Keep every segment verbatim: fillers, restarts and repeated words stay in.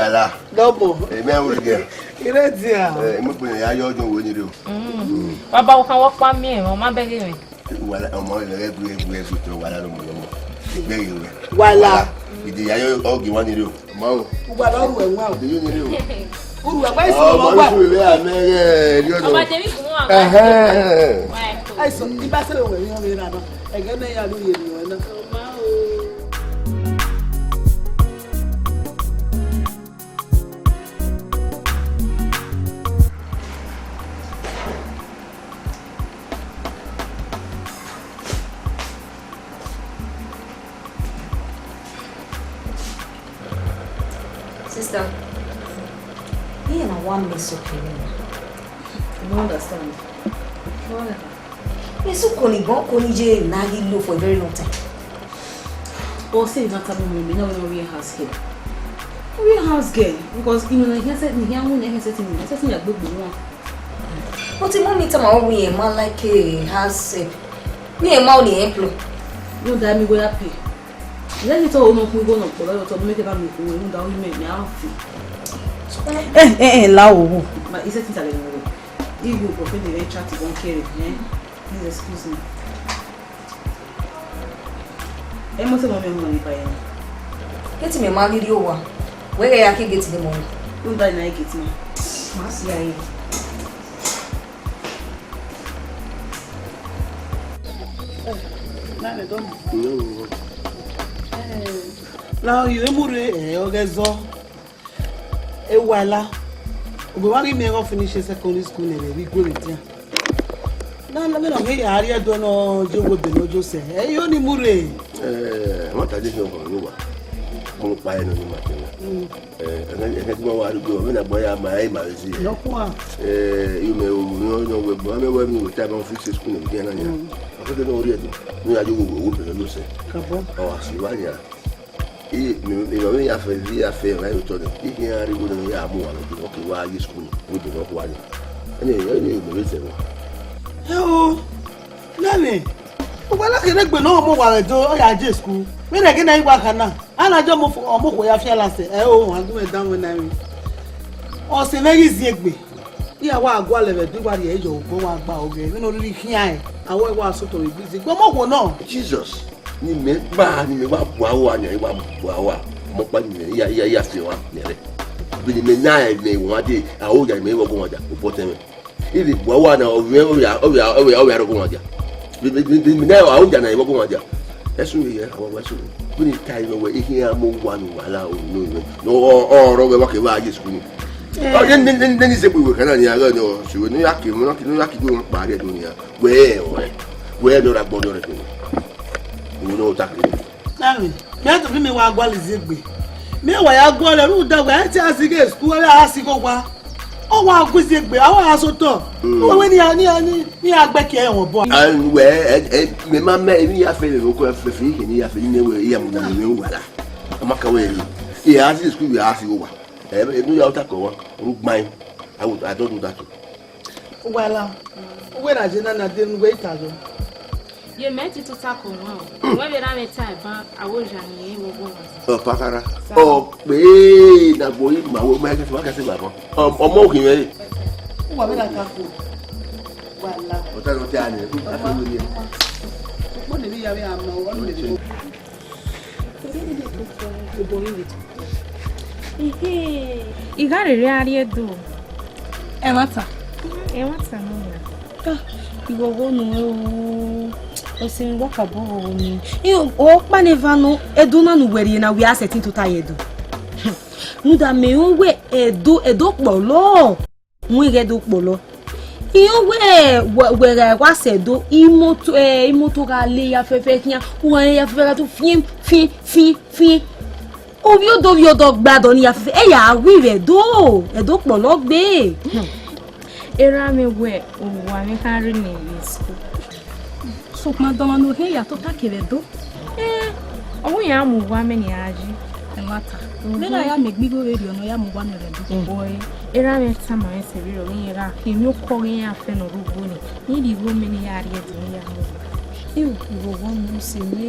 Ala. Dọbọ. Ẹ, mẹ wẹ gẹ. Ire dia. Ẹ, mo pe ya yọ ọjọ wo ni re o. Baba, wo kan wọ kpa miẹn, ọ ma bẹghe mwẹ. Wala, ọmọ rẹ ghẹ gbe, gbe, gbe, tọ wala lọmọ, lọmọ. Ẹgbẹ ghe wẹ. Wala. Ìdí ya yọ ọgì wa ni re o. Ọmọ o. Wala ọrùn ẹ̀wọ̀n o. Ìdí yóò ni re o. Ọrùn ẹ̀wọ̀n ìṣòro. Ọmọ wa. Ìṣòro rẹ amẹ rẹ, ẹ, rí ọ̀nà. Ọba Jẹmi kùn ún àgbà. Ẹhẹn. Àìsàn, ibà sẹ́lẹ̀ wẹ̀ yẹn rẹ̀ rà náà. Ẹ̀gẹ́ náà yà lóye ènìyàn náà. Ọmọ o. Sister, me and I want mess up here. I don't understand. What happened? Mẹ sẹ kọni gan, kọni ye na ghi lo for a very long time. Ọ sẹ ne a tama mẹ, mẹ na wẹ ne ọ rrie house girl. Ọ rrie house girl, because inu ne hia sẹ, ne hia wu ne hia sẹ ti ni, sẹ ti ni agbegbe wan. But mummy tama wẹ irẹn ma like house help. Mẹ irẹn ma ọni employ. Rhunmwuda mẹ wẹ ya pay. Lẹghẹ te ọ nọ khin igho ne ọ kpọlọ, ọ tọ mẹ te ba mẹ ikhuo, rhunmwuda ọ mẹ, mẹ a fi. Eh, eh, eh, la owo. Ma, I sẹ ti ta lẹ nẹ. Igho kọ fẹ de vbe chat gon kere, eh? Please excuse me. Ẹ mọ sẹ mọ mẹ họn ni ba yẹn. Gate mẹ ma rhirhi owa. Wẹ ghẹ ya ke gate de mọ. Rhunmwuda na gate mẹ. Ma si a ye. Na ne dọ. La yo emu rre, ẹ, ọ ghẹ zọ. Ewala, ugbẹn wa ghi miẹn ighẹ ọ finish secondary school nẹ vbe igue vbe dian. Na, na, vbene ọ ghi ya rrie Ẹdo nọ, je owo ebe ne ọ yo sẹ, ẹ i yo ni mu rre. Eh, ẹmwata je khian ọkhọ ne uwa. Mu kpa ẹre nọ ni ma tẹ na. Mm. Eh, ẹghẹ, ẹghẹ te ma wa rhie ugbẹn, vbene agbọn ya ma, ẹ i ma vbe zẹ. Nọkhuan. Eh, I mwẹ owu ne ọ, ne ọ wẹ ẹgbọn, amẹ wẹ emwi wẹ ta ma finish school nẹ vbe dian na nia. Mm. Ọ kẹkẹ ne ọ rrie Ẹdo, ne ọ ya je owo, owo ebe ne ọ yo sẹ. Kabọ. Ọ wa si wa nia. I, mẹ, mẹ, mẹ ya fẹ, mẹ ya fẹ, mẹ ya otọ nẹ. I khian rhie igho ne ya mu uwa vbe Ẹdo, ọ ke wa ye school ni, vbe Ẹdo ne ọ khuani. Ẹni, ẹni, mẹ vbe zẹ vbọ. Ẹ o, nẹmwẹ, ugbẹn na kherhe egbe ne ọ mu uwa vbe Ẹdo, ọ ya je school. Vbene ẹghẹ na i wa kha na, a na je ọmọ fo-, ọmọ okhuo ya fian last, ẹ o, wa gu mwẹ danmwẹ na emwi. Ọse mwẹ ghi ziengbe. Iran wa gualọ vbe Ẹdo, wa rhie yọ obọ, wa gba ọghẹ. Vbene ọ rhirhi khian rẹn, a wẹ wa sotọ vbe egbe iziegbe ọmọ okhuo nọ. Jesus. Ne imẹ gba, ne imẹ wa bua ua nia, I wa bua ua. Ọmọ ọkpa ni mẹ, I ya, I ya, I ya fi ọmwa nẹrẹ. Vbene imẹ na ẹmwẹ wan dee, a ho ya imẹ vbe ọgọmwadia, obọ tẹn mwẹ. I vbe bua ua na, ọ vbe, ọ vbe, ọ vbe, ọ vbe, ọ vbe rre ọgọmwadia. Vbe, vbe, vbe, vbe imẹ na a ho ya na vbe ọgọmwadia. Ẹsun ye, a wa wa ẹsun. Vbene I tae nọ wẹẹ, I khian mu owa ne uwa la, o, no, no, no, ọ, ọ, ọ rọ wẹẹ wa ke vbe a ye school ni. Ọ, ne, ne, ne, ne, ne, I zẹ gbe wẹ khana nia, ọ, ne ọ si wẹ, ne ọ ya ke, ne ọ ya ke, ne ọ ya ke gbe wọn kpa rrie Ẹdo nia. Wẹ, wẹ, wẹ, ne ọ ra gbọn, ne ọ rẹ kene. Owẹ ne ọ ta kere. Nami, mẹ to fi mẹ wa gualọ iziegbe. Mẹ wa ya gualọ, rhunmwuda wẹ, ẹ te a zighe school, ẹ a sighe owa. Ọ wa gu iziegbe, a wa sotọ. Mm. Wẹ ni a, ni a, ni, ni a gbẹke ẹmwẹ obọ. And wẹ, ẹ, ẹ, mẹ ma mẹ, emwi ya fẹ vbe oko, ẹ fẹ fi, ni ya fẹ, ni wẹ, ya mu na, mẹ wa la. Ọ ma ka wẹ, ẹ a zighe school, ẹ a sighe owa. Ẹ, ẹ, no ya ota kọ wa, ru gbain. I would, I don't do that. Uwala, uwẹ na je na na de nu wẹ ita yo. Ye mẹ ti tota ko wọn o. Wẹ vbe ra mẹ ta ban, a wo ja ni e wo go wọn. Ọ pakara. Ọ pe na gbo yi ma wo ma ke ma ke se ma mo. Ọmọ òkè yẹn. Uwa vbe na ka ko. Wala. Ota no ti ani. Ata wo ni. Mo ne bi ya vbe ama o, ọ ne bi. Ehe, I gha rherhe a rrie Ẹdo. Ẹmwata. Ẹmwata nọ nia. Ah, ighọghọ nu o. Ọse mwẹ wa ka bọ ighọghọ ni. I, ọkpa ne eva nọ, Ẹdo na ne uwẹ rhie na, wẹ a sẹtin tota ye Ẹdo. Rhunmwuda mẹ rẹn wẹ Ẹdo, Ẹdo kpọlọ. Mu ighe do kpolo. Iran wẹ, wẹ, wẹ gha wa sẹ do, imoto, eh, imoto gha le ya fẹfẹ khian, u gha ya fẹfẹ gha tu fiẹn, fiẹn, fiẹn, fiẹn. Ovbi odọ, ovbi odọ gba dọ ni ya fẹfẹ, ẹ ya wi vbe do, ẹ do kpolo gbe. Erha mwẹ wẹ, owa mwẹ kha rre nẹ ye school. Sokpan dọmwa ne u khian ya tota kevbe Ẹdo. Eh, ọ wẹ iran mu uwa mẹ ne iran yi. Ẹmwata. Vbene a ya miẹn egbe igho vberriọ ne ọ ya mu uwa mẹ vbe Ẹdo. Boy, erha mwẹ tama mwẹ sẹ vberriọ, vbe iran gha khian emwi okọ ghe iran fẹn ne ọ rre ugbo ni. Ne I rhie igho mẹ ne I ya rrie Ẹdo ne I ya mu uwa. Iu, igho wọ mu sẹ mwẹ.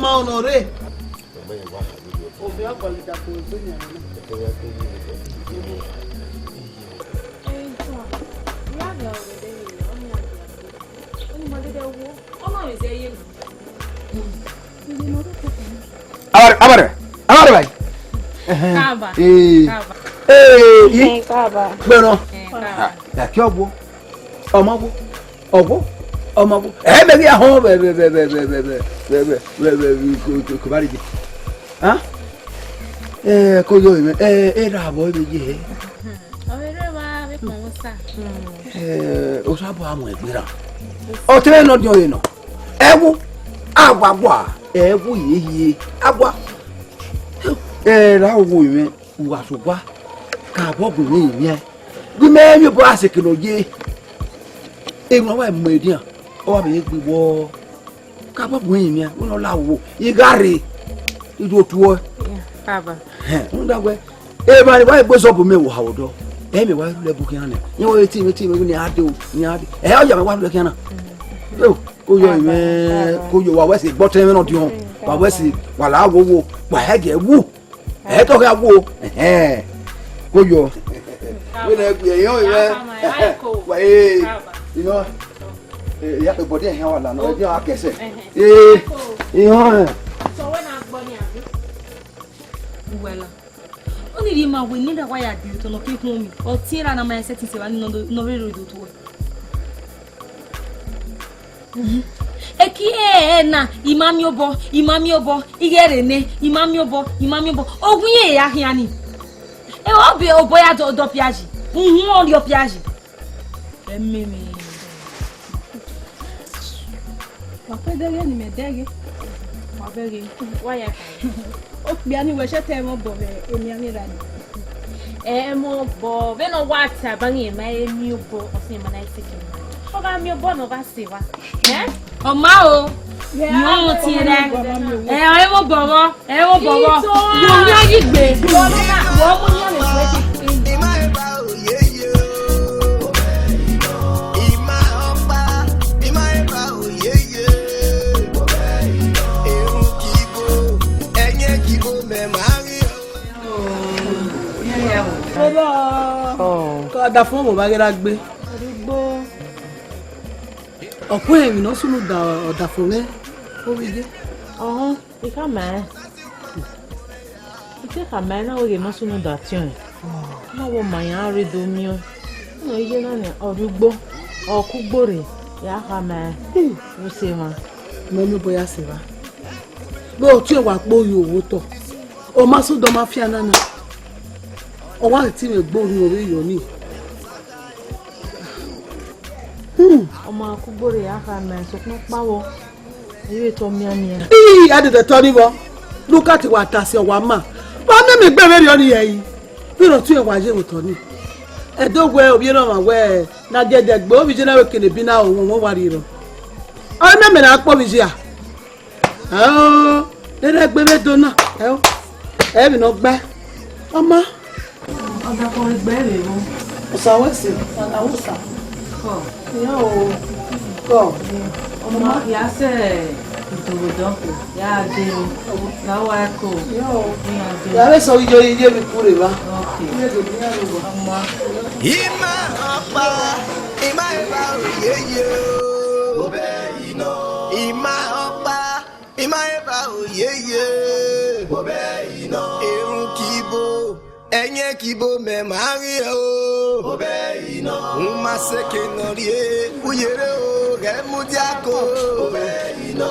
ma ọnọ rre. Ovbi ọkpọlidakpo egbe nian nọ. Abare, abare, abare bai. Ẹhẹn. Kaaba. Ee. Kaaba. Ee, i. Ẹhẹn, kaaba. Gbẹrọ. Ẹhẹn, kaaba. Ah, ya kí ọgbo. Ọmọ gbo. Ọgbo. Ọmọ gbo. Ẹ mẹ ghi ahọn vẹ, vẹ, vẹ, ko, ko, ko, bari je. Ha? Ẹ, ko yo ime. Ẹ, ẹ ra vbọ ebe ye. Ọvbehe wa vbe kpọnmwẹ Osa. Ẹ, Osa bu amọ egbe ra. Ọ te nọ diọn ye nọ. Ẹ wu, a wa gua, ẹ wu ye hie, a gua. Ẹ, ra wo ime, u gha so gua. Ka vbọ gu mwẹ yin mwẹ. Gu mwẹ yin obọ a sẹ ke nọ ye. Emwa wa mu edian, ọ wa vbe gbe wọ. Ka vbọ gu mwẹ yin mwẹ, wẹ ne ọ la wo. I gha rre. I do tuẹ. Baba. Hẹn, rhunmwuda wẹ, emwa ni wa egbe zọ bu mẹ vbe oha odọ. Ẹ mẹ wa rhulẹ bu khian nẹ. Yẹn wa ti mwẹ, ti mwẹ, ne a de o, ne a de. Ẹ, ọ ya mẹ wa rhulẹ khian na. Yo, ko yo ime, ko yo, wa wẹ sẹ gbe ọtẹn mwẹ nọ diọn. Wa wẹ sẹ, wa la wo wo, wa hẹ gẹ wu. Ẹ tọ gha wo. Ẹhẹn. Ko yo. Wẹ ne gbe yọ ime. Wa, eh, you know, eh, ya pe body ẹhẹn wa la nọ, ẹ jẹ wa kẹsẹ. Eh, you know, eh. Uwẹ la. Ọ ni rhie ima wẹ ne I da wa ya de otọ ne ọ ke khuọnmwi. Ọ tie ra na ma ẹsẹ te isẹ evba ni ne ọ do, ne ọ rre rre do tuẹ. Eki ẹre na, I ma miẹn obọ, I ma miẹn obọ, I ghẹ rre nẹ, I ma miẹn obọ, I ma miẹn obọ. Ogun ye ya khian ni. E, ọ be obọ ya dọ, dọ piaji. Uhun, ọ rhie piaji. Ẹmeme. Wa kue dẹghe ne imẹ dẹghe. Wa bẹghe. Wa ya. Okpia ni wẹ sẹ te ẹmwẹ obọ vbe emianmwẹ ra ni. Ẹmwẹ obọ, vbene ọ wa ta bangi ma emiẹn obọ, ọ sẹ ma na teke ma. Ọ gha miẹn obọ ne ọ gha sẹ evba. Eh? Ọ ma o. Yọ, ọ tie rẹ. Ẹ, ọ ẹmwẹ obọ vbọ, ẹ ẹmwẹ obọ vbọ. Wo ya yi gbe. Wo mu yan le. Ọ. Ke ọdafẹn ọmọ vbe a ghe ra gbe. Ọ kuẹn emwi ne ọ sunu da ọdafẹn mwẹ ovbi iye. Ọhọn, I khama ẹn. I te khama ẹn na wẹ ghe ne ọ sunu da tiọẹn. Na wẹ ọ ma yan rre do miẹn ọẹn. Nọ iye na nian, ọ rrie ugbo, ọ ku ugbo rre, ya khama ẹn. Vbe u sẹ emwa? Mẹ miẹn obọ ya sẹ evba. Vbe ọtiọnwa kpo yo vbe otọ. Ọ ma sẹ odọ ma fian nana. Ọ wa ti mwẹ gbe orhiọn vbe yọ ni. Hmm. Ọ ma ku ugbo rre ya khama ẹn, sokpan ọkpa vbọ, I vbe tọ mianmian. Ii, a dede tọ ni vbọ. Luka te wa ta si ọwa ma. Wa miẹn miẹn egbe vberriọ ni hẹ i. Vberriọ ọtiọnwa ye vbe otọ ni. Ẹdẹ wẹ ovbi erha ọmwa wẹ ne a gie ẹdẹ gbe, ovbi iye na wẹ kene ebi na, owọnwọn wa rhie rrọọ. Ọ miẹn mẹ na kpọ ovbi iye a. Ẹo, rere egbe vbe do na, ẹo, ẹ vbe ne ọ gbae. Ọ ma. Ọdafẹn egbe vbe vbo? Osa wẹ sẹ, Osa wẹ Osa. Kọ. Iyo o. Kọ. Ọmọ ya sẹ idobodo ko, ya de o. La wa ko. Iyo o. Ya de. Ya vbe sẹ iye, iye vbe kure va. Okay. Iye do bi ya ro. Ọmọ. Ima ọkpa, ima eva oyeye o. Ima ọkpa, ima eva oyeye. Erhunmwu kibo, ẹyẹn kibo mẹ ma ghi o. U ma sẹ ke nọ rrie, u yere o, ghẹ mudia ko.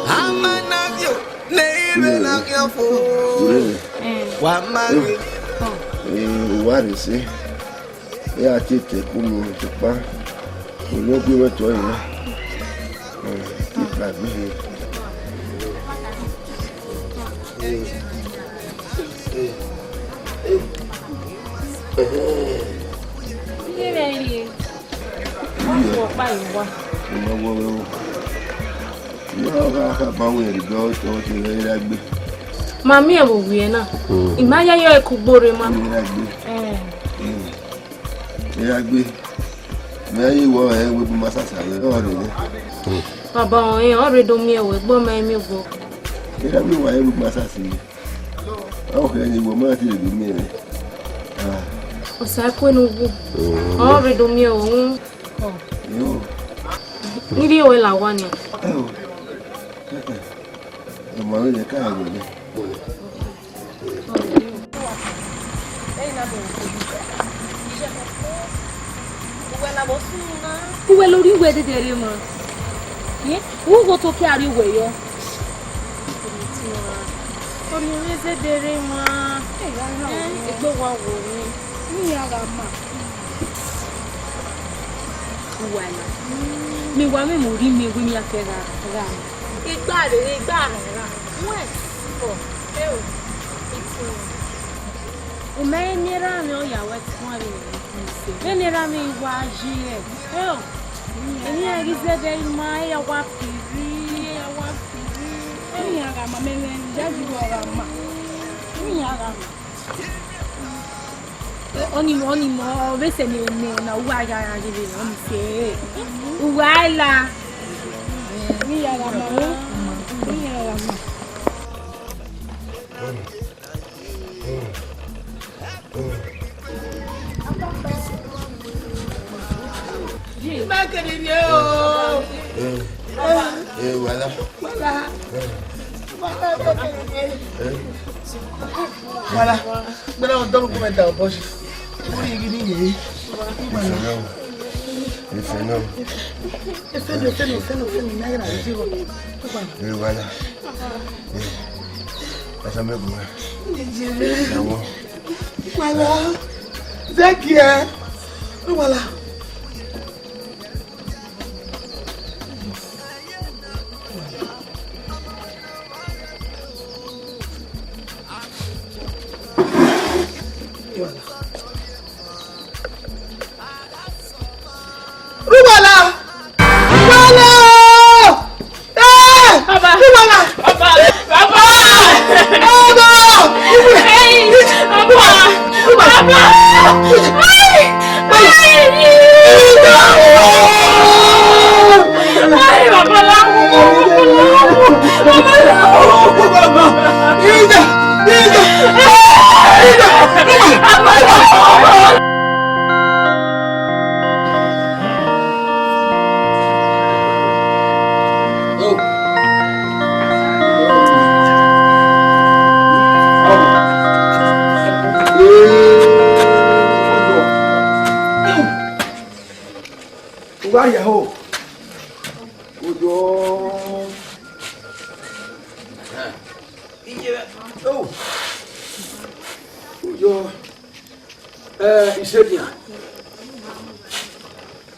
A ma na ghi o, ne I rre na ghi ọfo. Wa ma ghi. Eh, uwa rre sẹ. Iran te te kunu sokpan, unu gbe mwẹ tuẹ na. Te kpa gbe he. Iye mwẹ rrie. Ọkpa yi wa. Ọmọ wọ wẹ o. Iye ọgha kha ba wẹ rhie dọ tọ te rẹ ra gbe. Ma miẹn vbe owiẹ na. Mm. I ma ya yọ ẹre kugbo rre ma. Ra gbe. Eh. Mm. Ra gbe. Mẹ ye wọ ẹ wẹ bu ma sasa wẹ ọ rre. Mm. Baba ọnrẹn ọ rre do miẹn wẹ gbọ ma miẹn gbọ. Ra gbe wa ẹ wẹ bu ma sasa. Ọ khẹ ni wẹ ma ti rre do miẹn wẹ. Ah. Osa ku enu wu. Mm. Ọ rre do miẹn wẹ. Yo. Ni rhie ruẹ la owa nian. Ẹo. Ọmọ rẹ ka ya wẹlẹ. Uwẹ lori uwẹ dede rre mwa. Ẹ? Uwu gho to ke a rrie uwẹ yọ. Ọni mwẹ zẹdẹ rre mwa. Ẹ, egbe wa wo ni. Ni ya gha ma. Uwa na. Mi wa mwẹ mu rhie mẹ wẹ mi ya fẹ gha gha. Igba rere igba rara. Wẹ. Ọ. Ẹ o. Itu. U mẹ ne erha mwẹ ọ ya wẹ tuan rre. Vbene erha mwẹ wa yi ẹe. Ẹ o. Emwi iran ghi zẹdẹ ima, iran wa firi, iran wa firi. Emwi iran gha ma, mẹ mwẹ, iyayi wa gha ma. Emwi iran gha ma. Ọni mọ, ọni mọ, ọ vbe sẹ ne, ne, ne uwa ya, ya, ya, ya, ọni sẹ. Uwa la. Emwi iran gha ma, emwi iran gha ma. Má kéré ni o. Eh, wala. Wala. Wala, má kéré ni. Eh. Wala. Gbẹdẹ ọdọ mi kọmẹnta ọbọ si. Orí igi ni yẹn. Ìfẹ́ náà. Ìfẹ́ náà. Ìfẹ́ náà, ìfẹ́ náà, ìfẹ́ náà, ìfẹ́ náà, ìfẹ́ náà, ìfẹ́ náà. Eh, wala. Eh. Ẹ sọ mi gùn ẹ. Ìjì rẹ. Ẹ wọ. Wala. Zẹkiẹ. Wala. Rubala! Rubala! Eh! Baba! Rubala! Baba! Baba! Baba! Hey! Baba! Baba! Hey! Hey! Hey! Baba! Baba! Baba! Baba! Ida! Ida! Ida! Baba! Uwa ya ho. Ojo. Iye, oh. Ojo. Eh, isedian.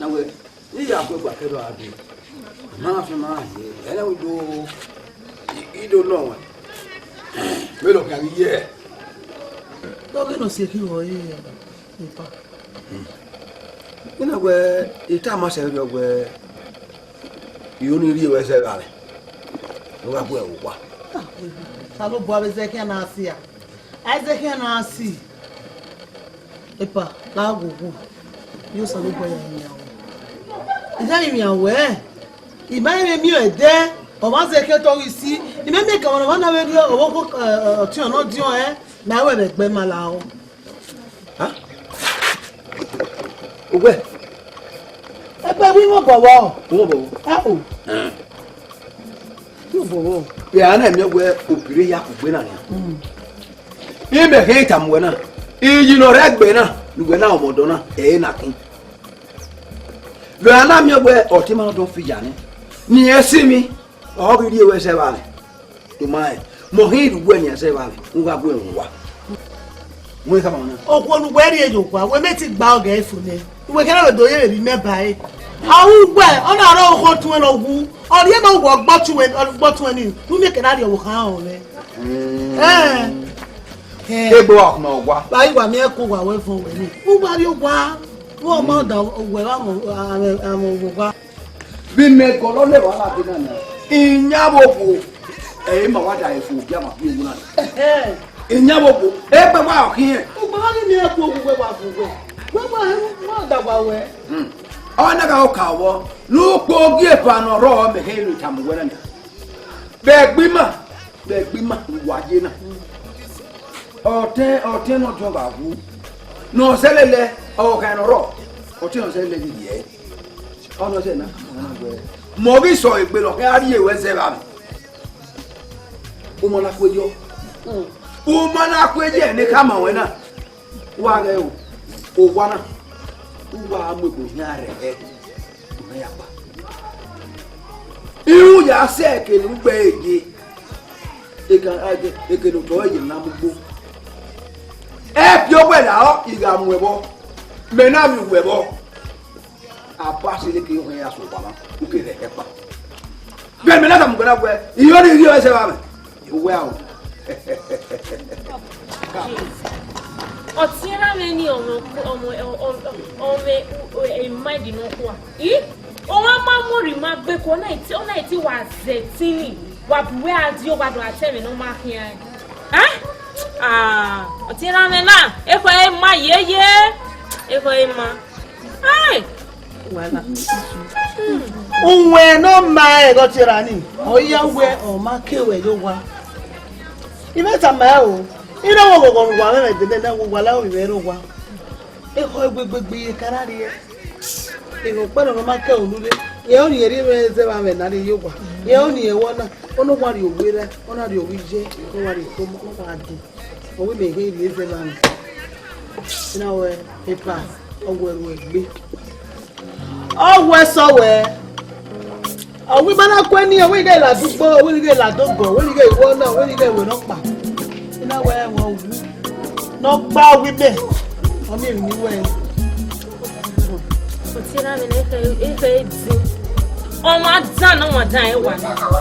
Na wẹ, ne I ya gu ẹgba kẹdọ a dee. Ma na fi ma ye, ẹnẹ wẹ I do, I, I do nọ wẹ. Mẹ lọ khian ghi ye. Dọghe nọ si ekhi vbọ re, epa. Ina wẹ, I tama sẹ rriọ wẹ, I ho ni rhie ruẹ zẹ evbare, ne u gha gu ẹre vbe owa. Osanobua vbe zẹ khian na sia. A i zẹ khian na si. Epa, la ghwoghwo, ne Osanobua ya rinmwian ruẹ. I ya rinmwian ruẹ, I ma rẹn vbe miẹn ẹdẹ, ọ ma zẹ khian otọ ghi si, I ma miẹn ẹkamwa ne ọ ma na vbe rhie ọvbokhan, ẹ, ẹ, ọtiọnrẹn ne ọ diọn ẹn, ma ru ẹmwẹ gbe ma lahọ. Ha? Uwẹ? Ẹgbẹ wẹ I mwẹ obọ vbọ? U mwẹ obọ vbọ? Ẹ o. Vbe a na miẹn wẹ obirre ya kugbe na nian? Mm. Imẹ khin tama uwẹ na, iyi ne ọ rre egbe na, ne uwẹ na ọmọ ọdọ na, ẹre na khin. Vbe a na miẹn wẹ ọtẹn ma dọ fi ya nẹ, ne irẹn si emwi, ọ ghi rhie ruẹ zẹ evbare. Toma rẹn, mẹ ọ hin rhie uwẹ nian zẹ evbare, u gha gu ẹre vbe owa. Mu ekhama na. Okhuo ne uwẹ rhie ye owa, wẹ mẹ te gba ọghe ẹre fo nẹ. Uwẹ kẹrẹ vbe do ye vbe rhie imẹ ba ẹre. A ru uwẹ, ọ na rre okhuo tuẹn ne ọ wu. Ọ rhie ma uwẹ ọgbọ tuẹn, ọgbọ tuẹn ni, ne u miẹn kẹ na rhie ọvbokhan rẹn mwẹ. Ẹn. Egbe wa khama owa. Ba i wa miẹn ẹko owa wẹ vọn wẹ ni. U wa rrie owa, vbe ọ ma da uwẹ vbe amwẹ, amwẹ, amwẹ owa. Vbe imẹ gọlọ lẹ evba lade na nian, iyan vbe owo, ẹ i ma wa da ẹre fo ogiama vbe owa na. Ẹhẹn. Iyan vbe owo, egbe wa ọ khiẹn. Ugbẹn wa ghi miẹn ẹko owa wẹ wa vọn wẹ. Wẹ wa, wa da owa wẹ. Hmm. Ọ na gha oka vbọ, ne u kpe ogieva ne ọ rrọọ mẹ he ne u tama uwẹ na nian. Vbe ẹgbima, vbe ẹgbima ne uwa ye na. Ọtẹn, ọtẹn ne ọ diọn gha wu. Ne ọ zẹ lele, ọ kha ne ọ rrọọ. Ọtẹn ne ọ zẹ lele ye. Ọ nọ zẹ na, ọ na wẹ. Mẹ ọ ghi sẹ egbe ne ọ khian rhie ruẹ zẹ evbare. Uma na kue yọ. Uma na kue ye ne khama wẹ na. Wa ghẹ o, owa na, u wa mu egbe ohian rẹ hẹ, u na ya kpa. Iru ya sẹ eke ne u gbe ye, eke, eke, eke ne otọ ye na mu gbo. Ẹ fi owẹ la ọ, I gha mu ẹvbọ, mẹ na miẹn uwẹ vbọ. Abasi ne ke ohiẹn ya sẹ owa na, u ke rhẹ ẹkpa. Vbe mẹ na tama ugbẹn na wẹẹ, I yo ni ghi ọre sẹ vbe amẹ. Uwẹ ao. Ọtiẹn na mwẹ ni ọmọ, ọmọ, ọmọ, ọmọ, e mind nọkhua. I, ọmwa ma mu rhie ima gbe ko, ọ na iti, ọ na iti wa zẹ ẹtin ni, wa bu uwẹ a die, wa do a ta ẹmwẹ ne ọ ma khian. Ẹ? Ah, ọtiẹn na mwẹ na, ekhọe ma yeye, ekhọe ma. Ai! Wala. Uwẹ ne ọ ma ẹghẹ ọtiẹn ra ni, ọ ya wẹ ọ ma ke wẹ ye owa. I mwẹ tama ẹre o, I na wẹ ọghọghọ ne uwa mwẹ dede ne uwa la ovbi mwẹ rre owa. Ekhọe egbegbegbe ye ka na rrie. Emwi ọkpa nọ ne ọ ma ke unu rre, rẹn ọnii rhie mwẹ zẹ vbe amwẹ ne a rrie ye owa. Rẹn ọnii ẹvbo na, ọ na wa rrie owerriẹ, ọ na rrie ovbi iye, ọ wa rrie ekhọe, ọ wa dee. Ọ wẹ mẹ ghe rhie zẹ vbe amwẹ. I na wẹ epa, ọ wẹ ru egbe. Ọ wẹ sẹ wẹ. Ọ wẹ ima na kue ni, ọ wẹ I ghe la dugbo, ọ wẹ I ghe la dogọ, ọ wẹ I ghe wẹ ọna, ọ wẹ I ghe wẹ nọkpa. I na wẹ ẹmwẹ ọ wu. Nọkpa ọ wẹ imẹ. Ọ miẹn emwi ne I wẹ. Ọtiẹn na mwẹ ne ekhọe, ekhọe din. Ọmwa dan ne ọmwa dan ẹwa.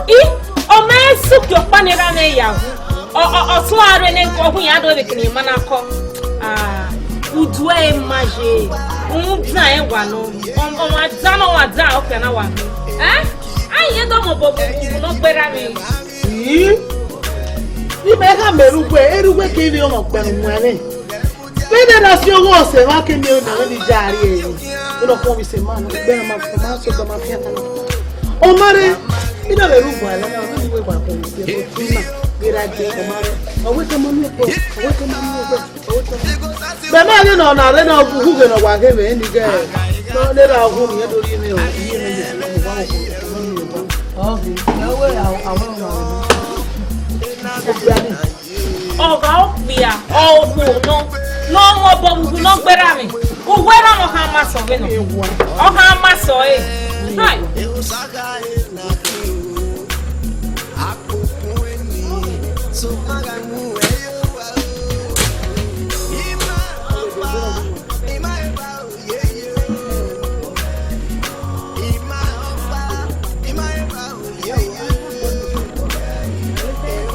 I, ọ ma sukhi ọkpa ne erha mwẹ ya wu. Ọ, ọ, ọ tọn aro ne ọ hu ya do vbe kene ima na kọ. Ah, udu ẹre ma ye. Uhunmwu dan ẹwa nọ. Ọ, ọmwa dan ne ọmwa dan ọkpia na wa. Ẹ? A i ye dọmọ obọ vbe uwu ne ọ gbe erha mwẹ. Ii, imẹ gha mẹ rre uwẹ, erha uwẹ ke ivbi ọmọ ọkpia ne u muẹn mwẹ. Vbene na si oghẹ ọsẹ mwa ke miẹn na vbene I ya rrie ẹre. Vbene ọ khuọnmwi sẹ ma na, vbene ma, ma sẹ ọdọ ma fian na. Ọ ma rre, I na vbe rre uwa ẹre na, vbene I wẹ wa khuọnmwi sẹ, ọ fi na, ghe ra je, ọ ma rre. Ọ wẹ ke ma miẹn ọkpọ, ọ wẹ ke ma miẹn ọkpọ, ọ wẹ ke ma. Vbe ma ghe ne ọ na rre na, ọ gu ughe ne ọ wa ghe mwẹ ni ghe. Nọ, ne ra hu ni, do rhie mwẹ, ọ, rhie mwẹ, ọ wa hu, ọ wa hu. Ọ ghe, ẹ wẹ, a, a wẹ ọmwa rre. Ọ gha okpia, ọ okhuo nọ, ne ọ mu obọ vbe uwu ne ọ gbe erha mwẹ. Uwẹ erha mwẹ ọ khan ma sẹ ọvbene ọ khan ma sẹ ọre. Hai.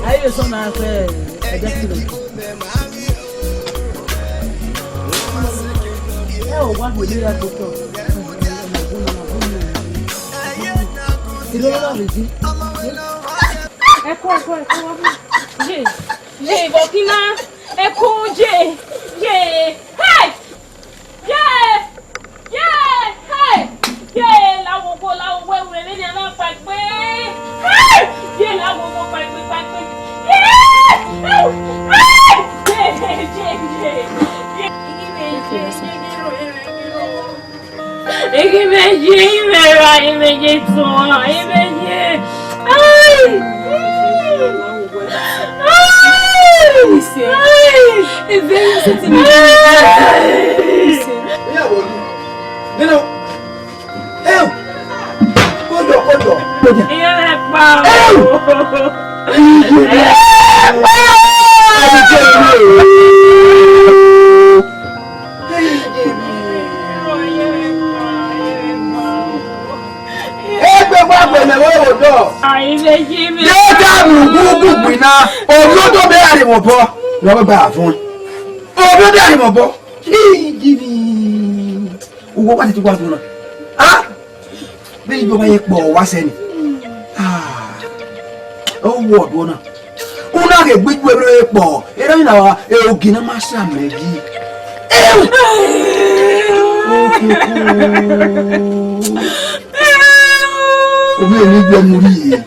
Aye sọ na fẹ ẹdẹ kilo. Ẹ o wa gbele ra gbotọ. Ìlú ọlọ́run lè dín. Ẹ kú, ẹ kú, ẹ kú, wá bọ̀. Yé, yé, ìbọn kí ná. Ẹ kú, yé, yé. Hey! Yé! Yé! Hey! Yé! Lawogo, lawogo, ewurẹ vbene a na kpaegbe. Hey! Yé, lawogo, kpaegbe, kpaegbe. Yé! Hey! Hey! Yé, yé, yé, yé, yé. Yé! Igi meji, ime ra, ime je tọn, ime je. Ai! Ai! Ai! Eve, ise ti mi. Ai! Nino. Eu. Kodo, kodo. Iye rẹ pa o. Eu. Iye rẹ pa o. Egbe wa gbẹmẹ vbe odọ. Ai, meji, meji. Ye da mu gugu gbina. Ovbi odọ bẹ gha rre mwẹ obọ. Wẹ gba vọn. Ovbi odọ gha rre mwẹ obọ. Ijibi. Uwẹ wa titi wa dun na. Ah? Vbene I do ma ye kpọ wa sẹ ni. Ah. Ọ wọ ọduọ na. Una ghe gbe ijuẹ vbe kpọ, erha na wa, e ogi na ma sa mẹ yi. Eu! Okoko. Omi eni ijuẹ mu rhie.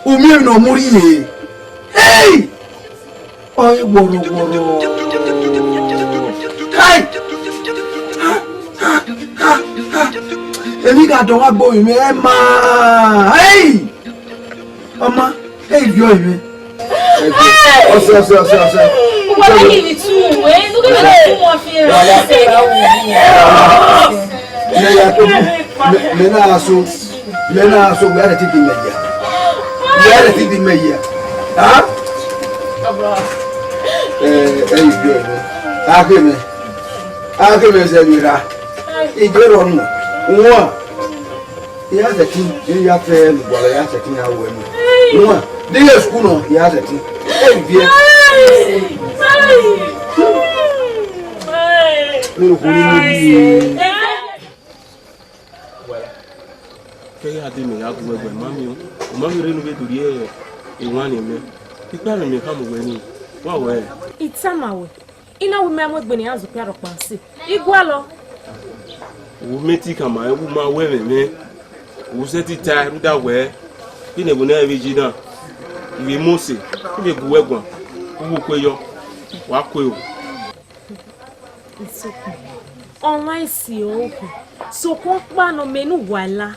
Omi eni ọ mu rhie. Hey! Ọe wọrọwọrọ. Kai! Ha, ha, ha, ha. Emwi gha dọ wa gbe orinmwi ẹre ma. Hey! Ọ ma, hey, viọ emwi. Ọsẹ, ọsẹ, ọsẹ, ọsẹ. Uwa lẹ ni tu we, nu ke tu mo fi ra. Mẹ ya to, mẹ, mẹ na so, mẹ na so, wẹ rẹ ti di mẹ ya. Wẹ rẹ ti di mẹ ya. Ha? Eh, eh, you do it. Ake mẹ. Ake mẹ sẹ mi ra. Ije rọ nu. Wọn. I ya sẹtin, I ya fẹ ne ugbọrọ, I ya sẹtin ya ru ẹmwẹ. Wan, de I ye school nọ, I ya sẹtin. E viẹ. Vbene okhuo ni miẹn biẹ. Ke ya de mẹ ya gu ẹgbẹ, ma miẹn o. U ma ghi rre ne u vbe do rhie ewanniẹn mẹ. Ikpia ne mẹ khama uwẹ nii, wa wẹ. I tama wẹ, I na wẹ imẹ mu egbe ne iran zẹ okpia rhọkpa sẹ. I gualọ. U mẹ te khama ẹn, u ma wẹ ẹmwẹ mwẹ. U sẹtin tae rhunmwuda wẹ, vbene ẹvbo nẹ vbe yi na, I vbe mu ose, I vbe gu uwẹ guan, u wu kue yọ, wa kue o. Isoko, ọmwa esi ọre okhuo, sokpan ọkpa nọ mẹ ne uwa la,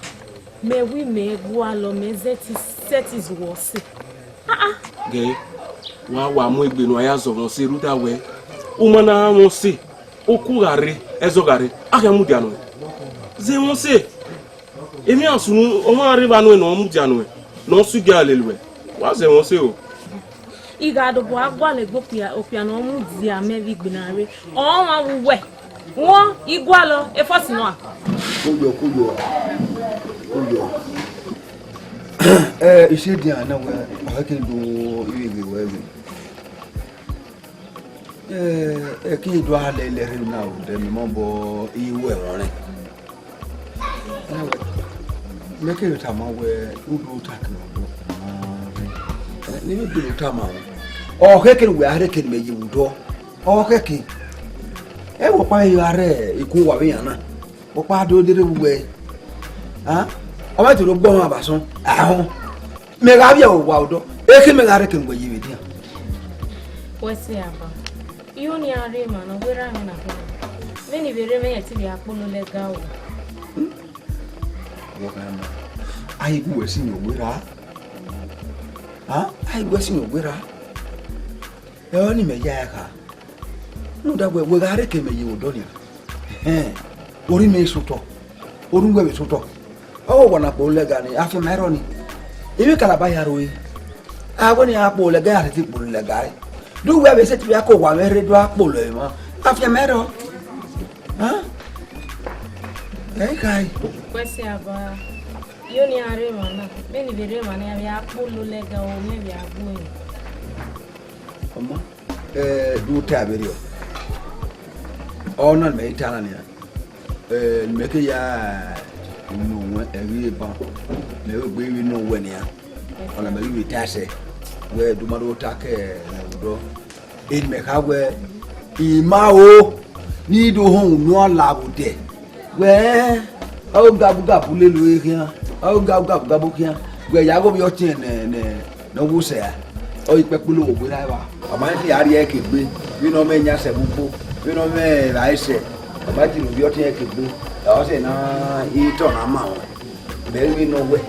mẹ wẹ imẹ gualọ, mẹ zẹtin sẹtin zẹ uwẹ ọse. Ah, ah. Ghe, wa wa mu egbe ne uwa ya zẹ mwẹ ọse rhunmwuda wẹ, u ma na mwẹ ọse, oku gha rre, ẹzọ gha rre, a khian mudia nọ. Zẹ mwẹ ọse. Emwi a sunu, ọmwa rre evba nuẹn ne ọ mudia nuẹn, ne ọ sẹ igie lele uẹ, wa zẹ mwẹ ọse o. I gha dobọ a gualọ egbe okpia, okpia ne ọ mudia mẹ vbe igbinna rre, ọmwa vbe uwẹ. Wọn, I gualọ, efọsi nọ a? Kuyọ, kuyọ, kuyọ. Eh, I si edian na wẹ, ọ ke do ivbi wẹ vbe. Eh, ẹki do a lẹ lẹ rre na o, de mẹ mọ bọ iye uwẹ rọnrẹn. Mẹ keghi tama wẹ, u do ta kẹ ọdọ, ne I vbe do tama ruẹ. Ọ khẹke ne uwẹ a rhe ke ne mẹ ye vbe odọ. Ọ khẹke. Ẹ, wẹ ọkpa vbe ya rre ikun uwa vbe yan na. Wẹ ọkpa do dede vbe uwẹ. A? Ọ ma te do gbe ọmwa ba sọn. Ahọn. Mẹ gha vbiẹ vbe owa odọ. Ekhe mẹ gha rhe ke ne uwẹ ye vbe edian. Wẹ sẹ aban. I ho ne iran rre emwa ne ọ werriẹ mwẹ na khin. Vbene I vbe rre mwẹ, rẹn te vbe a kpolo lẹga o. Wẹ ọkhan na, a i gu wẹ sin yọ werriẹ. A? A i gu wẹ sin yọ werriẹ. Ẹ ọnii mẹ ya ẹre kha. Rhunmwuda wẹ, wẹ gha rre ke mẹ ye vbe odọ nian. Ẹhẹn, orhiọn mwẹ i sotọ, orhiọn uwẹ vbe sotọ. Ọ ghi wa na kpolo lẹga nii, afianma i rrọọ nii. Emwi kalaba ya rrọọ. A wẹ ne iran kpolo lẹga, iran sẹtin kpolo lẹga ẹre. De uwẹ vbe sẹtin vbe a ke owa mwẹ rre do a kpolo emwa? Afianma i rrọọ. A? Ẹ i kha ẹe. Wẹ sẹ aban, I ho ne iran rre emwa na, vbene I vbe rre emwa na, iran vbe a kpolo lẹga o, mẹ vbe a gbe ẹre. Ọmọ, eh, do ta vberriọ. Ọna ne mẹ i ta na nian. Eh, ne mẹ ke ya unu wẹ ẹghe ban, mẹ vbe gbe vbe unu wẹ nian. Ọna mẹ ghi vbe ta sẹ, wẹ do ma do ta ke ne odọ. Eni mẹ kha wẹ, I ma ho, ne I do họn unu a la vbe odẹ. Wẹ, ọ gabugabu lele ore khian, ọ gabugabu khian. Wẹ ya ghe ovbi ọtiẹn ne, ne, ne ọ wo sẹ ra, ọ ghi kpẹ kpolo vbe owa na evba. Ọ ma khian rhie ẹre ke egbe, vbene ọ mwẹ iran sẹ vbe ugbo, vbene ọ mwẹ evbare sẹ, ọ ma tie ovbi ọtiẹn ke egbe, ọ sẹ ne I tọ na ma ruẹ. Mẹ vbe nọ wẹ,